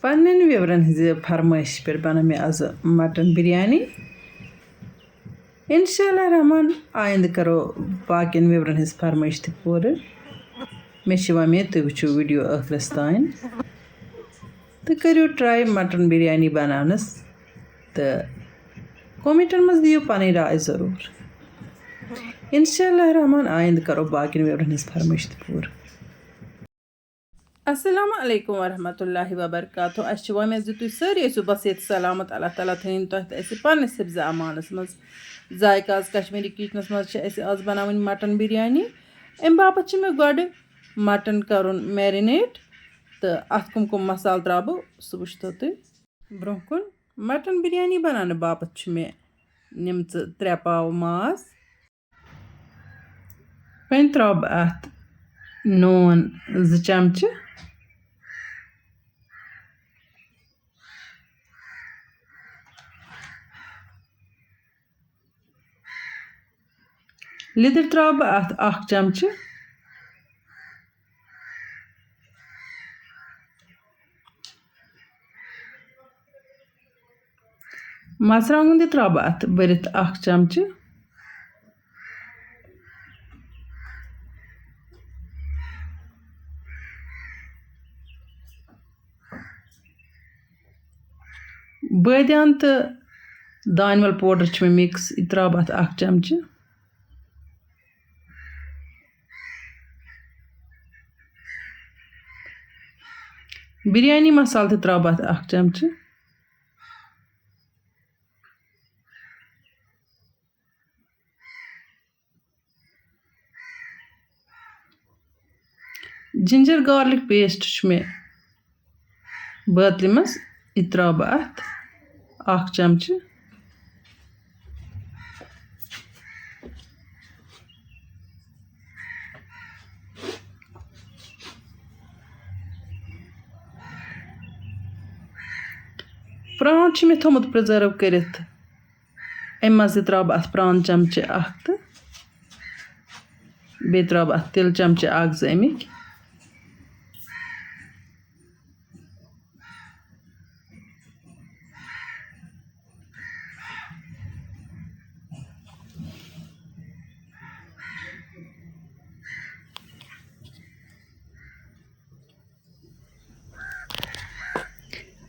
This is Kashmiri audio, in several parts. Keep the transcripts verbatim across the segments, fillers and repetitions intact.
پننٮ۪ن viewerن ہٕنٛزِ فرمٲیشہِ پٮ۪ٹھ بنٲو مےٚ آز مٹن بریانی۔ انشاء اللہ الرحمن، آیندٕ کرو باقین viewerن ہٕنٛز فرمٲیش تہِ پوٗرٕ۔ مےٚ چھِ وۄمید تُہۍ وٕچھِو video ٲخرس تام تہٕ کٔرِو try مٹن بریانی بناونس تہٕ commentن منٛز دِیِو پنٕنۍ راے ضروٗر۔ انشاء اللہ الرحمن، آیندٕ کرو باقین viewerن ہٕنٛز فرمٲیش تہِ پوٗرٕ۔ السلام علیکم ورحمۃ اللہ وبرکاتہ۔ اَسہِ چھِ وۄمید زِ تُہۍ سٲری ٲسِو بصحت سلامت۔ اللہ تعالیٰ تھٲیِن تۄہہِ تہٕ اَسہِ پنٛنِس حفظ امانَس منٛز۔ ذایقہ آز کشمیٖری کِچنَس منٛز چھِ اَسہِ آز بَناوٕنۍ مٹن بریانی۔ اَمہِ باپَتھ چھِ مےٚ گۄڈٕ مٹن کَرُن marinate تہٕ اَتھ کٕم کٕم مصالہٕ ترٛاوٕ بہٕ، سُہ وٕچھتو تُہۍ برٛونٛہہ کُن۔ مٹن بریانی بَناونہٕ باپَتھ چھُ مےٚ نِمژٕ ترٛےٚ پاو ماز۔ وۄنۍ ترٛاوٕ بہٕ اَتھ نوٗن زٕ چمچہٕ، لیٚدٕر ترٛاوٕ بہٕ اَتھ اَکھ چمچہٕ، مرژٕوانٛگُن تہِ ترٛاوٕ بہٕ اَتھ بٔرِتھ اَکھ چمچہٕ۔ بٲدیان تہٕ دانہِ وَل powder چھُ مےٚ mix، یہِ ترٛاوٕ بہٕ اَتھ اَکھ چمچہٕ۔ بِریانی مصالہٕ تہِ ترٛاوٕ بہٕ اَتھ اَکھ چمچہٕ۔ Ginger garlic paste چھُ مےٚ بٲتلہِ منٛز، یہِ ترٛاوٕ بہٕ اَتھ اَکھ چمچہٕ۔ پرٛانٛژھ چھُ مےٚ تھوٚمُت preserve کٔرِتھ۔ اَمہِ منٛز تہِ ترٛاوٕ بہٕ اَتھ پرٛانٛژھ چمچہٕ اَکھ تہٕ بیٚیہِ ترٛاوٕ بہٕ اَتھ تِلہٕ چمچہٕ اَکھ زٕ اَمِکۍ۔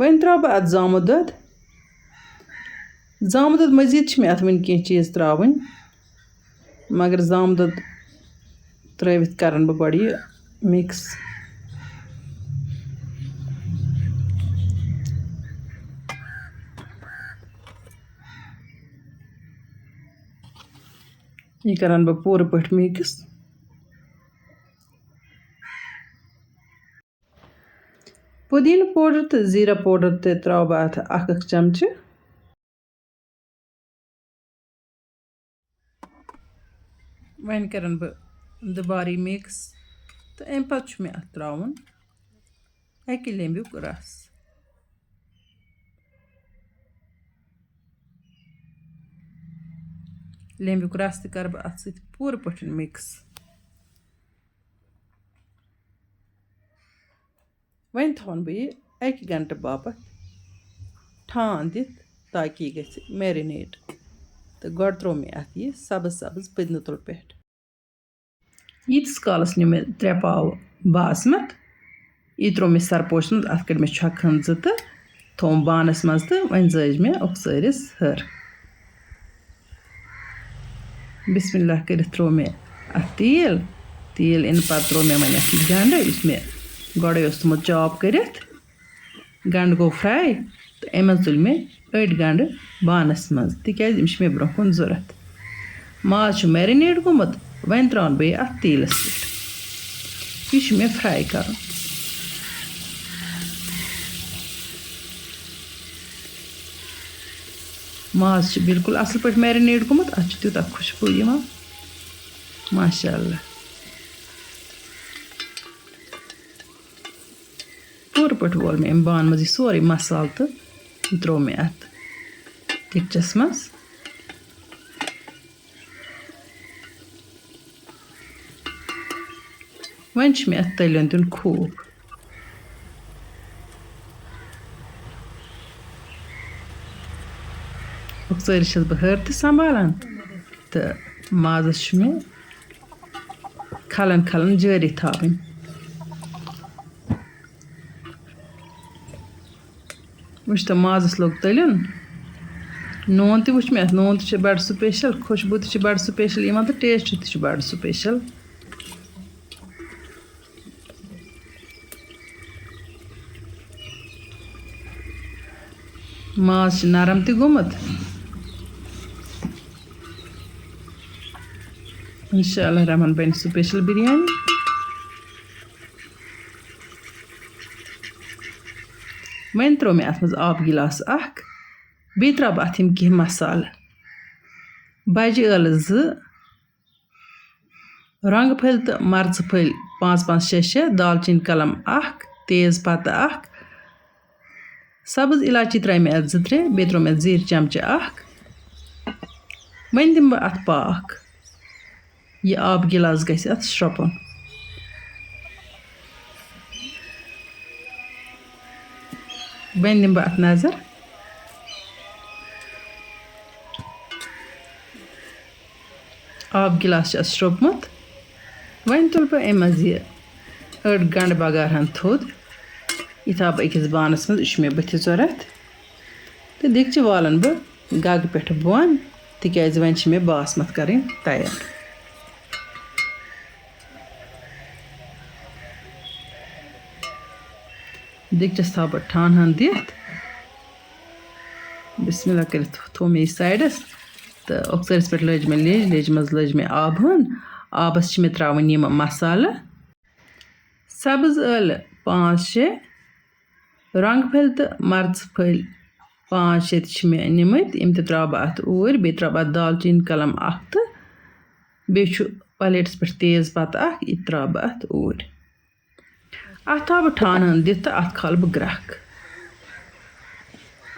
وۄنۍ ترٛاوٕ بہٕ اَتھ زامُت دۄد۔ زامُت دۄد مٔزیٖد چھِ مےٚ اَتھ وٕنہِ کینٛہہ چیٖز ترٛاوٕنۍ، مگر زامُت دۄد ترٛٲوِتھ کَرَن بہٕ گۄڈٕ یہِ mix۔ یہِ کَرَن بہٕ پوٗرٕ پٲٹھۍ mix۔ پُدیٖنہٕ powder تہٕ زیٖرہ powder تہِ ترٛاوٕ بہٕ اَتھ اَکھ اَکھ چمچہٕ۔ وۄنۍ کَرَن بہٕ دُبارٕ یہِ mix تہٕ اَمہِ پَتہٕ چھُ مےٚ اَتھ ترٛاوُن اَکہِ لیٚمبیُک رَس۔ لیٚمبیُک رَس تہِ کَرٕ بہٕ اَتھ سۭتۍ پوٗرٕ پٲٹھۍ mix۔ وۄنۍ تھاوَن بہٕ یہِ اَکہِ گھنٹہٕ باپتھ ٹھانٛڈ دِتھ، تاکہِ یہِ گژھِ marinate۔ تہٕ گۄڈٕ ترٛوو مےٚ اَتھ یہِ سبٕز سبٕز پٔدنہٕ تُلہٕ پٮ۪ٹھ۔ ییٖتِس کالَس نیوٗ مےٚ ترٛےٚ پاو باسمت، یہِ ترٛوو مےٚ سرپوشَس منٛز، اَتھ کٔڑۍ مےٚ چھۄکھَن زٕ تہٕ تھوٚوُم بانَس منٛز تہٕ وۄنۍ زٲج مےٚ اوٚکسٲرِس ۂر۔ بسم اللہ کٔرِتھ ترٛوو مےٚ اَتھ تیٖل۔ تیٖل اِنہٕ پَتہٕ ترٛوو مےٚ وۄنۍ اَتھ یہِ گَنٛڈٕ، یُس مےٚ گۄڈَے اوس تھوٚمُت chop کٔرِتھ۔ گَنٛڈٕ گوٚو fry تہٕ اَمہِ منٛز تُلۍ مےٚ أڑۍ گَنٛڈٕ بانَس منٛز، تِکیٛازِ یِم چھِ مےٚ برٛونٛہہ کُن ضوٚرَتھ۔ ماز چھُ marinate گوٚمُت، وۄنۍ ترٛاوَن بہٕ یہِ اَتھ تیٖلَس پٮ۪ٹھ۔ یہِ چھُ مےٚ fry کَرُن۔ ماز چھُ بالکل اَصٕل پٲٹھۍ marinate گوٚمُت، اَتھ چھُ تیوٗتاہ خوشبوٗ یِوان، ماشاء اللہ۔ پوٗرٕ پٲٹھۍ وول مےٚ اَمہِ بانہٕ منٛز یہِ سورُے مصالہٕ تہٕ یہِ ترٛوو مےٚ اَتھ دیٖگچَس منٛز۔ وۄنۍ چھُ مےٚ اَتھ تٔلیُن دیُن خوٗب۔ ژٲرِس چھَس بہٕ ہٲر تہِ سنٛبھالان تہٕ مازَس چھُ مےٚ کھلَن کھلَن جٲری تھاوٕنۍ۔ وٕچھ تہٕ مازَس لوٚگ تٔلیُن۔ نوٗن تہِ وٕچھ مےٚ، نوٗن تہِ چھُ بَڑٕ سُپیشَل، خوشبوٗ تہِ چھِ بَڑٕ سُپیشَل یِوان تہٕ ٹیسٹ تہِ چھُ بَڑٕ سُپیشَل۔ ماز چھُ نرم تہِ گوٚمُت۔ انشاء اللہ الرحمن بنہِ سُپیشل بریانی۔ وۄنۍ ترٛوو مےٚ اَتھ منٛز آبہٕ گِلاس اکھ، بیٚیہِ ترٛاوٕ بہٕ اَتھ یِم کینٛہہ مسالہٕ۔ بجہِ ٲلہٕ زٕ، رۄنٛگہٕ پھٔلۍ تہٕ مرژٕ پھٔلۍ پانٛژھ پانٛژھ شےٚ شےٚ، دالچیٖن کلم اکھ، تیز پتہٕ اکھ، سبٕز الایچی ترٛایہِ مےٚ اَتھ زٕ ترٛےٚ، بیٚیہِ ترٛوو مےٚ زِرۍ چمچہٕ اکھ۔ وۄنۍ دِمہٕ بہٕ اَتھ پاکھ۔ یہِ آبہٕ گِلاس گژھِ اَتھ شرٛۄپُن۔ وۄنۍ دِمہٕ بہٕ اَتھ نظر۔ آب گِلاس چھُ اَتھ شرٛوپمُت۔ وۄنۍ تُلہٕ بہٕ اَمہِ منٛز یہِ أڑ گنٛڈٕ بَگار ہن تھوٚد۔ یہِ تھاوٕ بہٕ أکِس بانَس منٛز، یہِ چھُ مےٚ بٕتھِ ضوٚرَتھ۔ تہٕ دیٖگچہِ والَن بہٕ گَگہٕ پٮ۪ٹھٕ بۄن، تِکیٛازِ وۄنۍ چھِ مےٚ باسمَت کَرٕنۍ تیار۔ دیٖگچَس تھاوٕ بہٕ ٹھانہٕ ہن دِتھ۔ بسم اللہ کٔرِتھ تھوٚو مےٚ یہِ سایڈَس تہٕ اوٚکژٲرِس پٮ۪ٹھ لٲج مےٚ لیٚج، لیٚجہِ منٛز لٲج مےٚ آبہٕ ہن۔ آبَس چھِ مےٚ ترٛاوٕنۍ یِم مصالہٕ، سبٕز ٲلہٕ پانٛژھ شےٚ، رۄنٛگہٕ پھٔلۍ تہٕ مرژٕ پھٔلۍ پانٛژھ شےٚ تہِ چھِ مےٚ نِمٕتۍ، یِم تہِ ترٛاوٕ بہٕ اَتھ اوٗرۍ، بیٚیہِ ترٛاوٕ بہٕ اَتھ دالچیٖن کلم اَکھ تہٕ بیٚیہِ چھُ پلیٹَس پٮ۪ٹھ تیز پتہٕ اَکھ، یہِ تہِ ترٛاوٕ بہٕ اَتھ اوٗرۍ۔ اَتھ تھاوٕ بہٕ ٹھانہٕ ہن دِتھ تہٕ اَتھ کھالہٕ بہٕ گرٛکھ۔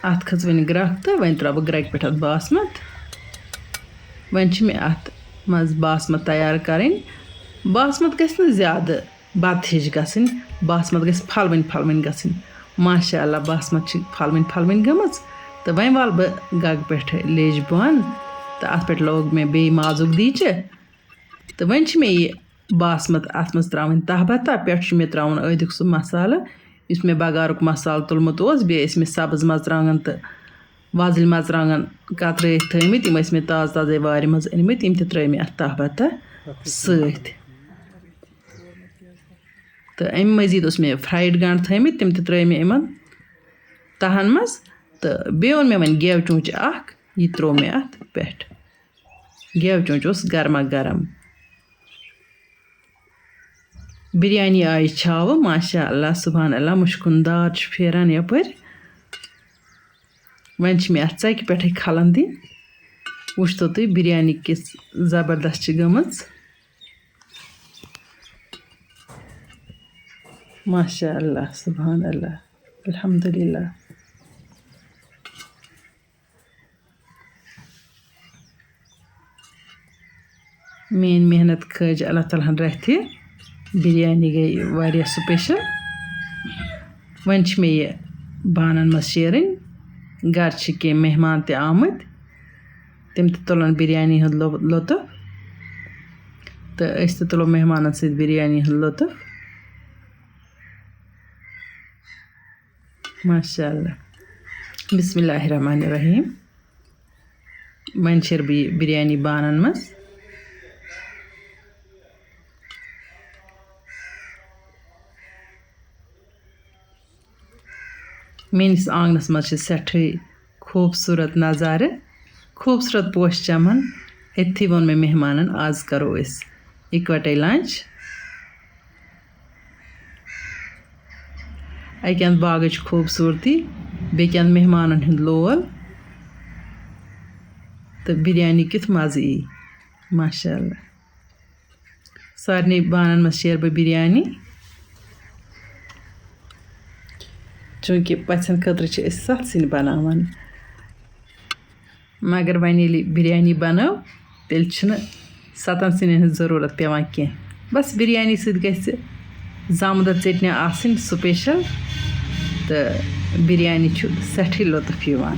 اَتھ کھٔژ وۄنۍ گرٛکھ تہٕ وۄنۍ ترٛاوٕ بہٕ گرٛکہِ پٮ۪ٹھ اَتھ باسمت۔ وۄنۍ چھِ مےٚ اَتھ منٛز باسمت تیار کَرٕنۍ۔ باسمت گژھِ نہٕ زیادٕ بَتہٕ ہِش گژھٕنۍ، باسمت گژھِ پھَلوٕنۍ پھَلوٕنۍ گژھٕنۍ۔ ماشاء اللہ، باسمت چھِ پھَلوٕنۍ پھَلوٕنۍ گٔمٕژ۔ تہٕ وۄنۍ والہٕ بہٕ گَگہٕ پٮ۪ٹھ لیٚج بۄن تہٕ اَتھ پٮ۪ٹھ لوگ مےٚ بیٚیہِ مازُک دیٖچہِ۔ تہٕ وۄنۍ چھِ مےٚ یہِ باسمت اَتھ منٛز ترٛاوٕنۍ تَہہ بَتہ، پٮ۪ٹھٕ چھُ مےٚ ترٛاوُن ٲدیُک سُہ مصالہٕ، یُس مےٚ بَگارُک مصالہٕ تُلمُت اوس، بیٚیہِ ٲسۍ مےٚ سَبٕز مَرژٕوانٛگَن تہٕ وۄزٕلۍ مَرژٕوانٛگَن کَترٲیِتھ تھٲومٕتۍ، یِم ٲسۍ مےٚ تازٕ تازَے وارِ منٛز أنمٕتۍ، یِم تہِ ترٛٲے مےٚ اَتھ تَہہ بَتہ سۭتۍ۔ تہٕ اَمہِ مٔزیٖد اوس مےٚ فرٛایِڈ گَنٛڈٕ تھٲومٕتۍ، تِم تہِ ترٛٲے مےٚ یِمَن تَہَن منٛز۔ تہٕ بیٚیہِ اوٚن مےٚ وۄنۍ گٮ۪و چونٛچہِ اَکھ، یہِ ترٛوو مےٚ اَتھ پٮ۪ٹھ۔ گٮ۪و چونٛچہِ اوس گرما گرم۔ بِریانی آیہِ چھاوٕ، ماشاء اللہ، سبحان اللہ، مُشکُن دار چھُ پھیران یَپٲرۍ۔ وۄنۍ چھِ مےٚ اَتھ ژَکہِ پٮ۪ٹھٕے کھَلَن دِنۍ۔ وٕچھتو تُہۍ، بِریانی کِژھ زبردست چھِ گٔمٕژ۔ ماشاء اللہ، سبحان اللہ، الحمدللہ۔ میٛٲنۍ محنت کھٲج اللہ تعالیٰ ہَن رَتھِ۔ بِریانی گٔے واریاہ سُپیشَل۔ وۄنۍ چھِ مےٚ یہِ بانَن منٛز شیرٕنۍ۔ گَرٕ چھِ کینٛہہ مہمان تہِ آمٕتۍ، تِم تہِ تُلَن بِریانی ہُنٛد لُ-، لُطُف، تہٕ أسۍ تہِ تُلو مہمانَن سۭتۍ بِریانی ہُنٛد لُطُف۔ ماشاء اللہ۔ بسم اللہ الرحمن الرحیم۔ وۄنۍ چھِر بہٕ یہِ بِریانی بانَن منٛز۔ میٛٲنِس آنٛگنَس منٛز چھِ سٮ۪ٹھٕے خوٗبصوٗرت نظارٕ، خوٗبصوٗرت پوش چمن۔ أتھی ووٚن مےٚ مہمانَن، آز کَرو أسۍ اِکوَٹَے لنچ۔ اَکہِ اَندٕ باغٕچ خوٗبصوٗرتی، بیٚکہِ اَندٕ مہمانَن ہُنٛد لول تہٕ بِریانی کیُتھ مَزٕ یی۔ ماشاء اللہ۔ سارنٕے بانَن منٛز شیرٕ بہٕ بِریانی، چوٗنٛکہِ پَژھٮ۪ن خٲطرٕ چھِ أسۍ سَتھ سِنۍ بَناوان۔ مگر وۄنۍ ییٚلہِ بِریانی بَنٲو، تیٚلہِ چھِنہٕ سَتَن سِنٮ۪ن ہٕنٛز ضروٗرت پٮ۪وان کینٛہہ۔ بَس بِریانی سۭتۍ گژھِ زامہٕ دۄد ژیٚٹنہِ آسٕنۍ سُپیشَل، تہٕ بِریانی چھُ سٮ۪ٹھٕے لُطُف یِوان۔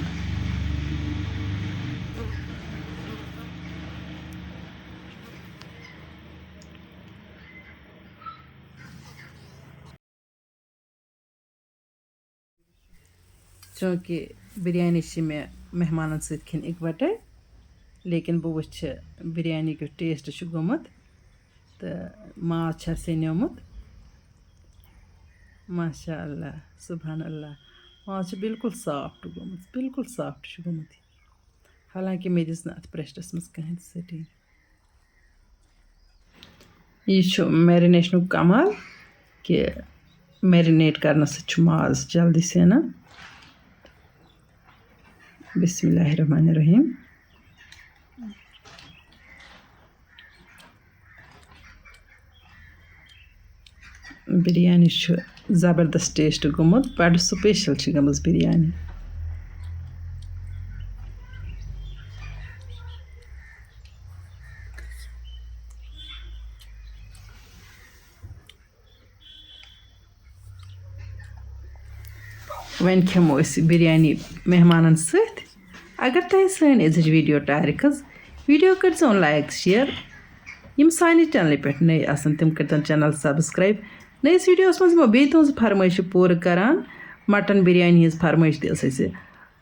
چوٗنٛکہِ بِریانی چھِ مےٚ مہمانَن سۭتۍ کھیٚنۍ اِکوَٹَے، لیکِن بہٕ وٕچھِ بِریانی کیُتھ ٹیسٹ چھُ گوٚمُت تہٕ ماز چھا سیٚنیومُت۔ ماشاء اللہ، سبحان اللہ، ماز چھُ بالکل سافٹ گوٚمُت، بالکل سافٹ چھُ گوٚمُت یہِ۔ حالانکہِ مےٚ دِژ نہٕ اَتھ پریشرَس منٛز کٕہٕنۍ سِٹیٖم۔ یہِ چھُ میرِنیشنُک کمال کہِ میرِنیٹ کرنہٕ سۭتۍ چھُ ماز جلدی سینان۔ بسم اللہ الرحمن الرحیم۔ بِریانی چھُ زبردست ٹیسٹ گوٚمُت، بڑٕ سپیشل چھِ گٔمٕژ بِریانی۔ وۄنۍ کھٮ۪مو أسۍ بِریانی مہمانن سۭتۍ۔ اگر تۄہہِ سٲنۍ أزِچ ویڈیو ٹارِ کھٔژ، ویڈیو کٔرۍزیون لایک تہٕ شیئر۔ یِم سانہِ چینلہِ پٮ۪ٹھ نٔے آسن، تِم کٔرۍتن چینل سبسکرائب۔ نٔیِس ویڈیوس منٛز یِمو بیٚیہِ تُہنٛز فرمٲیشہِ پوٗرٕ کران۔ مٹن بِریانی ہٕنٛز فرمٲیش تہِ ٲس اَسہِ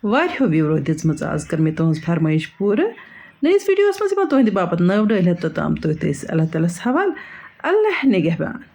واریاہو ویورو دِژمٕژ، آز کٔر مےٚ تُہنٛز فرمٲیش پوٗرٕ۔ نٔیِس ویڈیوس منٛز یِمو تُہنٛدِ باپتھ نٔو ڈٲلۍ ہٮ۪تھ توٚتام تُہۍ تہِ ٲسۍ اللہ تعالیٰ ہس حوالہٕ۔ اللہ نگہبان۔